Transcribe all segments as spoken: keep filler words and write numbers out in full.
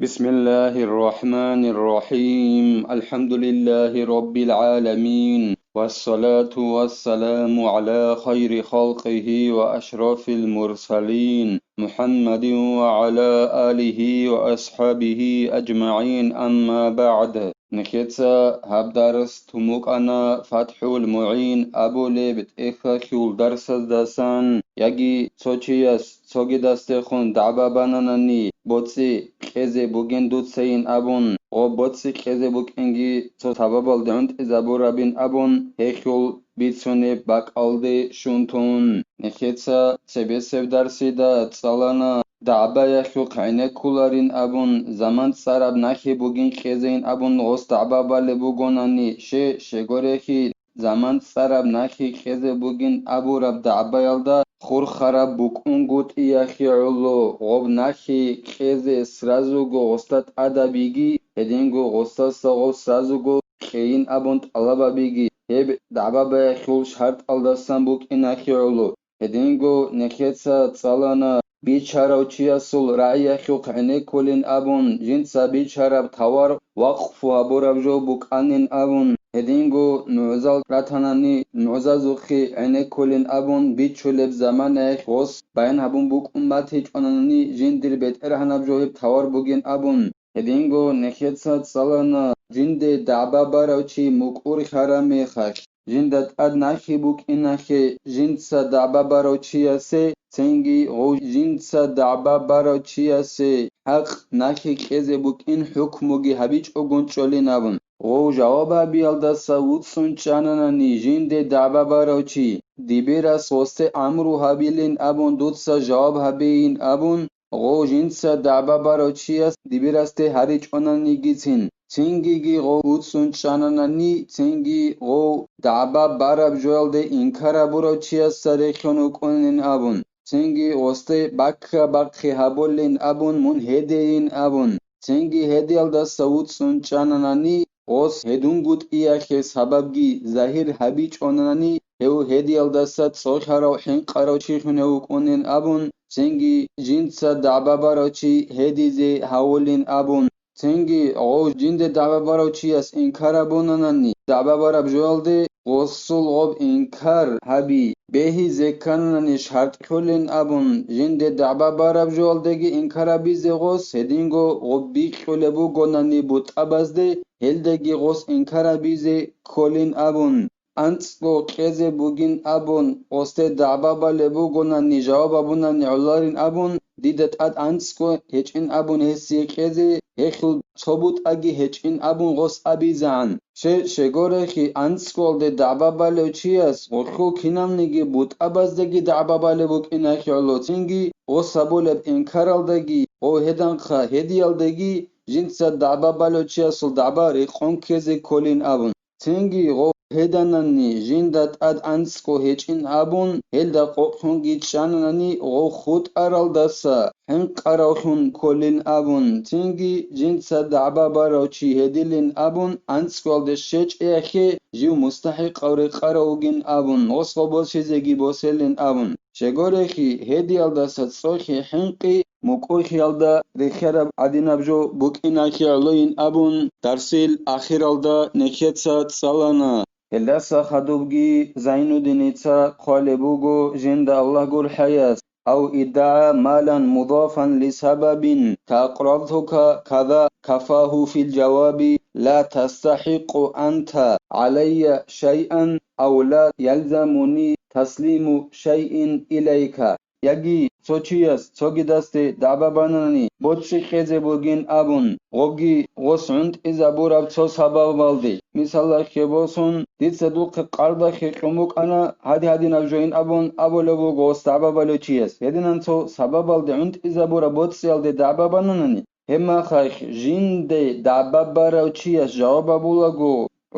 بسم الله الرحمن الرحيم. الحمد لله رب العالمين. والصلاة والسلام على خير خلقه وأشرف المرسلين محمد وعلى آله وأصحابه أجمعين. أما بعد. Нехеца гьаб дарс тумукъана ФатхӀул МугӀин абулеб тӀехьалъул дарсаздасан, яги цо чияс цогидасдехун дагӀба бананани, боцӀи кьезе бугин дуцайин абун, гъо боцӀи кьезе букӀинги цо сабабалде гӀунтӀизабурабин абун, гьелъул бицунеб бакӀалде щун тун, нехеца цебесеб дарсида цӀалана, дагӀбаялъухъ гӀенеккуларин абун, заман цӀараб нахи бугин кьезейин абун гъос дагӀба балеб бугонани, ще-, щегорехи, заман цӀараб нахи кьезе бугин абураб дагӀбаялда хурхараб букӀунгутӀиялъе гӀоло, гъоб нахи кьезе сразуго гъосда тӀадабиги, гьединго гъосдаса гъоб сразуго кьейин абун тӀалабабиги, гьеб дагӀбабаялъул шартӀалдасан букӀиналъе гӀоло. Гьединго нехеца цӀалана, бичарав чиясул рагӀиялъухъ гӀенеккулин абун, жинца бичараб тавар вакъфу гьабураб жо букӀанин абун, гьединго нугӀзал ратанани, нугӀзазухъе гӀенеккулин абун, бичулеб заманаялъ гъос баян гьабун букӀун батичӀонани, жиндир бетӀергьанаб жо гьеб тавар бугин абун. Гьединго нехеца цӀалана, жинде дагӀба барав чи мукӀур хьарам мехалъ, жинда тӀад нахи букӀиналъе, жинца дагӀба барав чиясе, цинги гъов жинца дагӀба барав чиясе хӀакъ нахи кьезе букӀин хӀукмуги гьабичӀогун чӀолин абун, гъов жаваб гьабиялдаса вуцӀцӀун чӀананани жинде дагӀба барав чи, дибирас гъосде амру гьабилин абун дуца жаваб гьабейин абун, гъов жинца дагӀба барав чияс дибирасде гьаричӀонанигицин, цингиги гъов вуцӀцӀун чӀананани, цинги гъов дагӀба бараб жоялде инкар гьабурав чиясда рехьун вукӀунин абун, цинги гъосде бакка-бахъи гьабулин абун мун гьедейин абун, цинги гьедиялдаса вуцӀцӀун чӀананани, гъос гьедунгутӀиялъе сабабги загьир гьабичӀонани, гьев гьедиялдаса цӀолъарав хӀинкъарав чилъун гьев вукӀунин абун, цинги жинца дагӀба барав чи гьедизе гьавулин абун, цинги гъов жинде дагӀба барав чияс инкар гьабунанани, дагӀба бараб жоялде гъосул гъоб инкар гьаби бегьизе ккананани шартӀ кьолин абун, жинде дагӀба бараб жоялдеги инкар гьабизе гъос, гьединго гъоб бикьулеб бугонани бутӀабазде, гьелдаги гъос инкар гьабизе кколин абун, анцӀго кьезе бугин абун, гъосде дагӀба балеб бугонани жаваб гьабунани гӀоларин абун, дида тӀад анцӀго гьечӀин абун гьесие кьезе, гьелъул цо бутӀаги гьечӀин абун гъос абизегӀан. Ще-, щегорехи, анцӀгоялде дагӀба балев чияс гъолъул киналниги бутӀабаздеги дагӀба балеб букӀиналъе гӀоло, цинги гъос гьабулеб инкаралдаги, гъов гьеданхъа гьедиялдаги жинца дагӀба балев чиясул дагӀба рекъон ккезе кколин абун. Цинги гъов гьеданани жинда тӀад анцӀго гьечӀин абун, гьелда къокълъунги чӀананани гъов хутӀаралдаса хӀинкъаравлъун кколин абун, цинги жинца дагӀба барав чи гьедилин абун, анцӀгоялде щечӀеялъе жив мустахӀикъав рекъарав вугин абун, гъос гъо босизеги боселин абун. Щегорехи, гьедиялдаса цӀохи хӀинкъи мукӀурлъиялда рехиараб гӀадинаб жо букӀиналъе гӀолойин абун, дарсил ахиралда нехеца цӀалана. Гьелдаса хадубги Зайнуддиница хъвалеб буго жинда Аллагь гурхӀаяс: أو ادعى مالا مضافا لسبب كأقرضتك كذا كفاه في الجواب لا تستحق أنت علي شيئا أو لا يلزمني تسليم شيء إليك. Яги цо чияс цогидасде дагӀба банани, боцӀи кьезе бугин абун, гъобги гъос гӀунтӀизабураб цо сабабалде, мисалалъе босун, дица духъе къарзахъе кьун букӀана, гьади-гьадинаб жойин абун абулеб буго гъос дагӀба балев чияс. Гьединан цо сабабалде гӀунтӀизабураб боцӀиялде дагӀба бананани, гьебмехалъ жинде дагӀба барав чияс жаваб гьабулаго,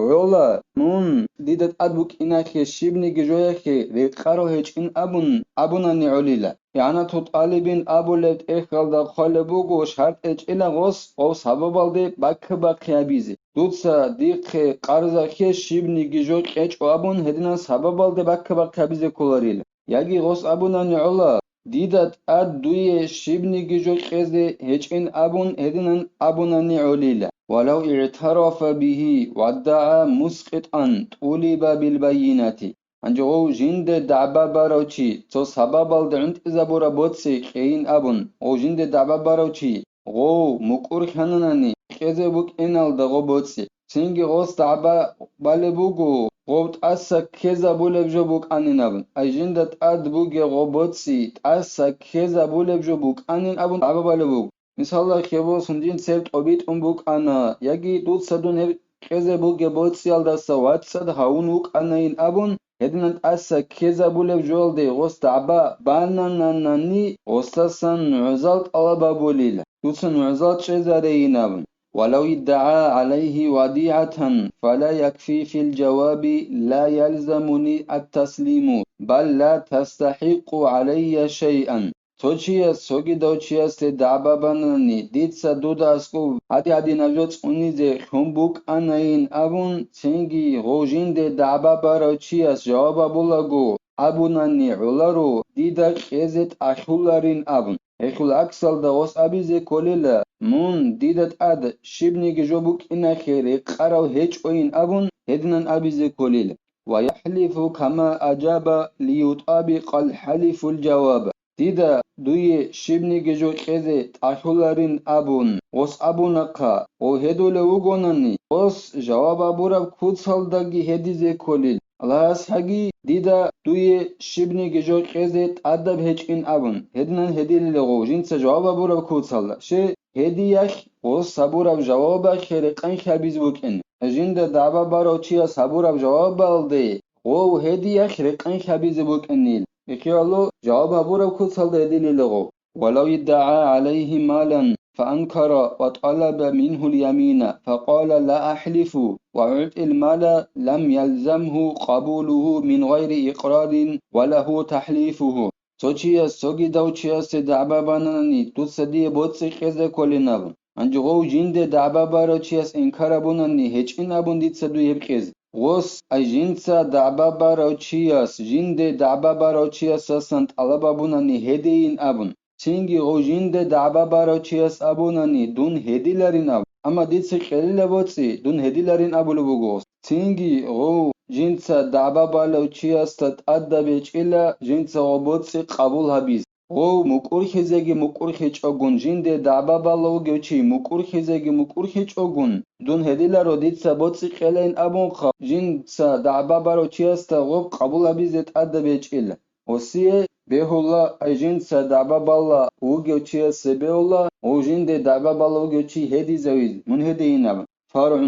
гӀола, мун, дида тӀад букӀиналъе щибниги жоялъе рекъарав гьечӀин абун абунани гӀолила. ИгӀанату тӀалибин абулеб тӀехьалда хъвалеб буго шартӀ гьечӀила гъос гъов сабабалде бакка-бахъи гьабизе. Дуца дихъе къарзахъе щибниги жо кьечӀо абун гьединан сабабалде бакка-бахъи гьабизе кколарила. Яги гъос абунани гӀола, дида тӀад дуе щибниги жо кьезе гьечӀин абун гьединан абунани гӀолила. Валав игӀтарафа бигьи ваддагӀа мускъитӀан тӀулиба билбайинати. Гьанже гъов жинде дагӀба барав чи, цо сабабалде гӀунтӀизабураб боцӀи кьейин абун, гъов жинде дагӀба барав чи, гъов мукӀурхьананани кьезе букӀиналда гъо боцӀи, цинги гъос дагӀба балеб буго, гъов тӀаса ккезабулеб жо букӀанин абун, ай жинда тӀад бугеб гъо боцӀи тӀаса ккезабулеб жо букӀанин абун дагӀба балеб буго. Мисалда, хебосун дин цеб тӀобитӀун букӀана, яги дуца дун гьеб кьезе бугеб боцӀиялдаса вацӀцӀад гьавун вукӀанайин абун, гьединан тӀаса ккезабулеб жоялде гъос дагӀба банананани, гъосдасан нугӀзал тӀалаб гьабулила, дуца нугӀзал чӀезарейин абун. Валав иддагӀа гӀалайгьи вадигӀатан, фала якфи фил жаваби ла ялзамуни ат-таслиму, бал ла тастахӀикъу гӀалайя шайъан. Цо чияс цогидав чиясде дагӀба банани, дица дуда аскӀоб гьади-гьадинаб жо цӀунизе лъун букӀанайин абун, цинги гъов жинде дагӀба барав чияс жаваб гьабулаго абунани гӀоларо, дида кьезе тӀалъуларин абун. Гьелъул гӀаксалда гъос абизе кколила, мун дида тӀад щибниги жо букӀинахъе рекъарав гьечӀойин абун, гьединан абизе кколила. Ва яхӀлифу кама ажаба лиютӀабикъал хӀалифул жаваба. Дида дуе щибниги жо кьезе тӀалъуларин абун, гъос абунахъа, гъов гьедулев вугонани, гъос жаваб гьабураб куцалдаги гьедизе кколил. Аллагьас гьаги, дида дуе щибниги жо кьезе тӀадаб гьечӀин абун, гьединан гьедилила гъов жинца жаваб гьабураб куцалда. Щай, гьедиялъ гъос гьабураб жавабалъе рекъанлъи гьабизе букӀин. Жинда дагӀба барав чияс гьабураб жавабалде гъов гьедиялъ рекъанлъи гьабизе букӀинил. Ихъиялъул жаваб гьабураб куцалда гьедилила гъов. Валав иддагӀа гӀалайгьи малан фаанкара ва тӀалаба мингьул ямина, факъала ла ахӀлифу, ва угӀтӀил мала лам ялзамгьу къабулугьу мин гъайри икърарин ва лагьу тахӀлифугьу. Цо чияс цогидав чиясде дагӀба бананани, дуца дие боцӀи кьезе кколин абун. Гьанже гъов жинде дагӀба барав чияс инкар абунани, гьечӀин абун дица дуе гьеб кьезе. Гъос, ай жинца дагӀба барав чияс, жинде дагӀба барав чиясасан тӀалаб абунани, гьедейин абун. Цинги гъов жинде дагӀба барав чияс абунани, дун гьедиларин абун. Амма дица кьелила боцӀи, дун гьедиларин абулеб буго гъос. Цинги гъов жинца дагӀба балав чиясда тӀадаб гьечӀила жинца гъо боцӀи къабул гьабизе. Гъов мукӀурхьизеги мукӀурхьичӀогун жинде дагӀба балав вугев чи, мукӀурхьизеги мукӀурхьичӀогун, дун гьедиларо дица боцӀи кьелайин абунха, жинца дагӀба барав чиясда гъоб къабул гьабизе тӀадаб гьечӀила. Гъосие бегьула, ай жинца дагӀба бала вугев чиясе бегьула, гъов жинде дагӀба бала вугев чи гьедизавизе, мун гьедейин абун. فرع: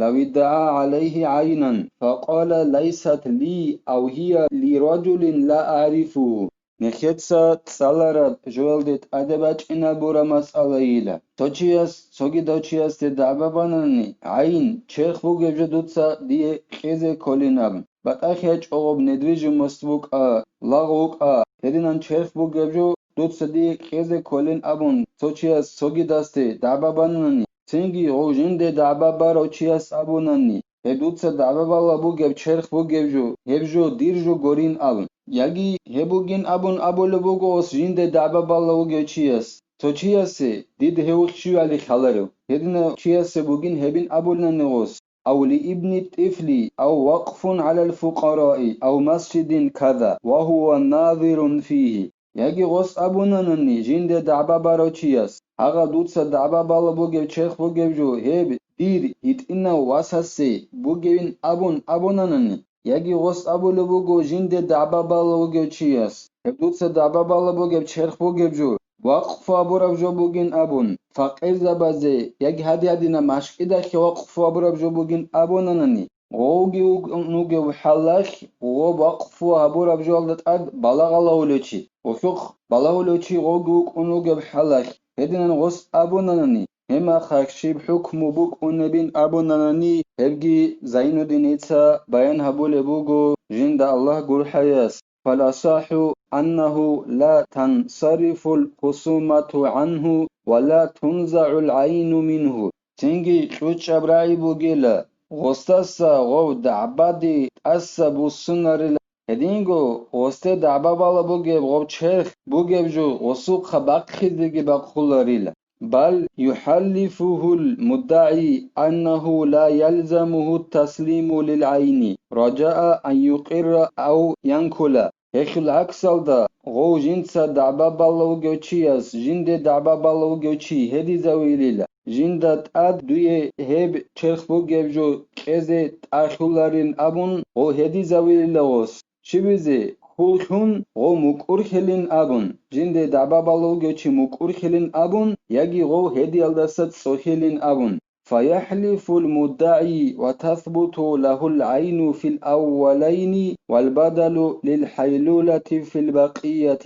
لو ادعى عليه عينا فقال ليست لي أو هي لرجل لا أعرفه. Нехеца цӀалараб жоялде тӀаде бачӀинабураб масъалайила. Цо чияс, цогидав чиясде дагӀба банани, гӀайн, черх бугеб жо дуца дие кьезе кколин абун. БатӀахъ ячӀого недвижимость букӀа, лагъ вукӀа, гьединан черх бугеб жо дуца дие кьезе кколин абун, цо чияс цогидасде дагӀба банани, цинги гъов жинде дагӀба барав чияс абунани, гьеб дуца дагӀба бала бугеб, черх бугеб жо, гьеб жо дир жо гурин абун. Яги гьеб бугин абун абулеб буго гъос жинде дагӀба бала вугев чияс, цо чиясе, дида гьев щивали лъаларев. Гьединав чиясе бугин гьебин абулнани гъос. أو لابن الطفل، أو وقف على الفقراء، أو مسجد كذا، وهو ناظر فيه. Яги гъос абунанани жинде дагӀба барав чияс, гьагъа дуца дагӀба бала бугев черх бугев жо, гьеб дир гьитӀинав васасе бугевин абун абунанани, яги гъос абулеб буго жинде дагӀба бала вугев чияс, гьеб дуца дагӀба бала бугеб черх бугеб жо, вакъфу абураб жо бугин абун, факъирзабазе яги гьади-гьадинаб машкӀидалъе вакъфу абураб жо бугин абунанани, гъовги вукӀун вугев хӀалалъ, гъоб вакъфу гьабураб жоялда тӀад балагь гьавулев чи, гъолъухъ балагьулев чи гъовги вукӀун вугеб хӀалалъ, гьединан гъос абунанани, гьебмехалъ щиб хӀукму букӀунебин абунанани, гьебги Зайнуддиница баян гьабулеб буго, жинда Аллагь гурхӀаяс. فالأصح أنه لا تنصرف الخصومة عنه ولا تنزع العين منه. Цинги кьучӀаб рагӀи бугила, гъосдаса гъов дагӀбаде тӀаса буссунарила, Гьединго гъосде дагӀба бала бугеб гъоб черх бугеб жо гъосухъа бахъизеги бахъуларила. بل يحلفه المدعي أنه لا يلزمه التسليم للعين رجاء أن يقر أو ينكل. Гьелъул гӀаксалда, гъов жинца дагӀба бала вугев чияс, жинде дагӀба бала вугев чи гьедизавилила, жинда тӀад дуе гьеб черх бугеб жо кьезе тӀалъуларин абун, гъов гьедизавилила гъос. Щибизе, хьул лъун, гъов мукӀурлъилин абун, жинде дагӀба бала вугев чи мукӀурлъилин абун, яги гъов гьедиялдаса цӀолъилин абун. فيحلف المدعي وتثبت له العين في الأولين والبدل للحيلولة في البقية.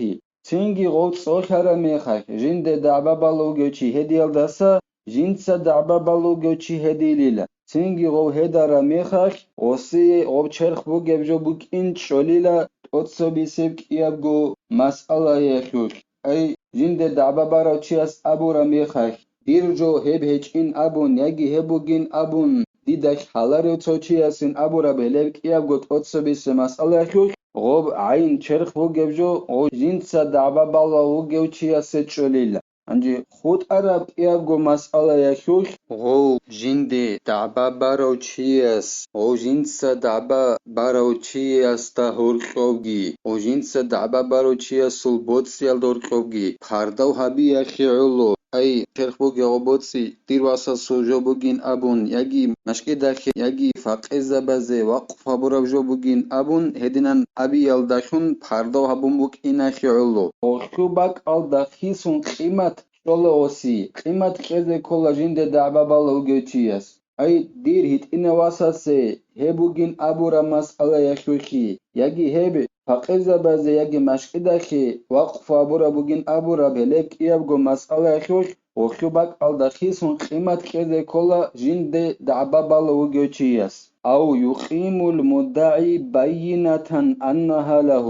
Цинги гъов цӀолъараб мехалъ, жинде дагӀба бала вугев чи гьедиялдаса, жинца дагӀба бала вугев чи гьедилила. Цинги гъов гьедараб мехалъ, гъосие гъоб черх бугеб жо букӀин чӀолила тӀоцебесеб кӀиябго масъалаялъулъ. Ай, жинде дагӀба барав чияс абураб мехалъ, дир жо гьеб гьечӀин абун яги гьеб бугин абун, дида лъаларев цо чиясин абураб гьелеб кӀиябго тӀоцебесеб масъалаялъулъ, гъоб гӀайн черх бугеб жо гъов жинца дагӀба бала вугев чиясе чӀолила. Гьанже хутӀараб кӀиябго масъалаялъулъ гъов жинде дагӀба барав чияс, гъов жинца дагӀба барав чиясда гьоркьобги, гъов жинца дагӀба барав чиясул боцӀиялда гьоркьобги пардав гьабиялъе гӀоло, ай, черх бугеб гъоб боцӀи дир васасул жо бугин абун, яги машкӀидахъе, яги факъирзабазе вакъ гьабураб жо бугин абун гьединан абиялдалъун пардав гьабун букӀиналъе гӀоло. Гъолъу бакӀалда хисун къимат чӀола гъоси, къимат кьезе ккола жинде дагӀба бала вугев чияс. Ай, дир гьитӀинав васасе гьеб бугин абураб масъалаялъулъги, яги гьеб факъирзабазе яги машкӀидахъе вакъфу гьабураб бугин абураб гьелеб кӀиябго масъалаялъулъ гъолъу бакӀалда хисун къимат кьезе ккола жинде дагӀба бала вугев чияс. أو يقيم المدعي بينة أنها له.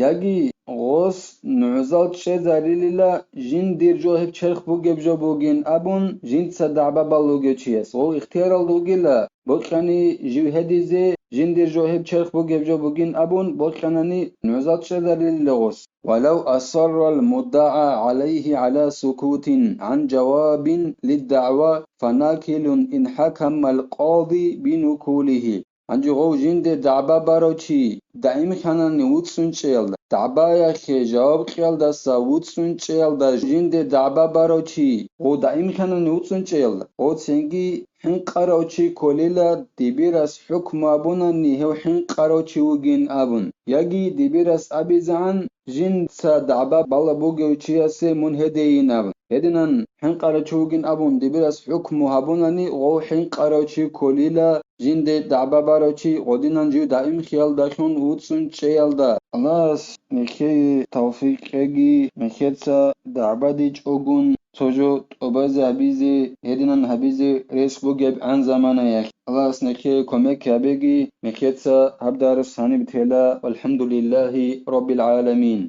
Яги гъос нугӀзал чӀезарилила жиндир жо гьеб черх бугеб жо бугин абун жинца дагӀба бала вугев чияс. Гъов ихтияралда вугила, бокьани жив гьедизе, жиндир жо гьеб черх бугеб жо бугин абун бокьанани нугӀзал чӀезарилила гъос. ولو أصر المدعى عليه على سكوت عن جواب للدعوى فناكل إن حكم القاضي بنكوله. Гьанже гъов жинде дагӀба барав чи даимлъанани вуцӀцӀун чӀеялда, дагӀбаялъе жаваб кьеялдаса вуцӀцӀун чӀеялда жинде дагӀба барав чи гъов даимлъанани вуцӀцӀун чӀеялда, гъов цинги хӀинкъарав чи кколила, дибирас хӀукму абунани гьев хӀинкъарав чи вугин абун, яги дибирас абизегӀан, жинца дагӀба бала бугев чиясе мун гьедейин абун. Гьединан хӀинкъарав чи вугин абун дибирас хӀукму гьабунани, гъов хӀинкъарав чи кколила, жинде дагӀба барав чи гъодинан жив даимлъиялдалъун вуцӀцӀун чӀеялда. Аллагьас нехее тавфикъ кьеги, нехеца дагӀбадичӀогун цо жо тӀубазе гьабизе, гьединан гьабизе рес бугебгӀан заманаялъ. Аллагьас нехее кумек гьабеги, нехеца гьаб дарс гьаниб тела. ВалхӀамдулиллагьи раббил гӀаламин.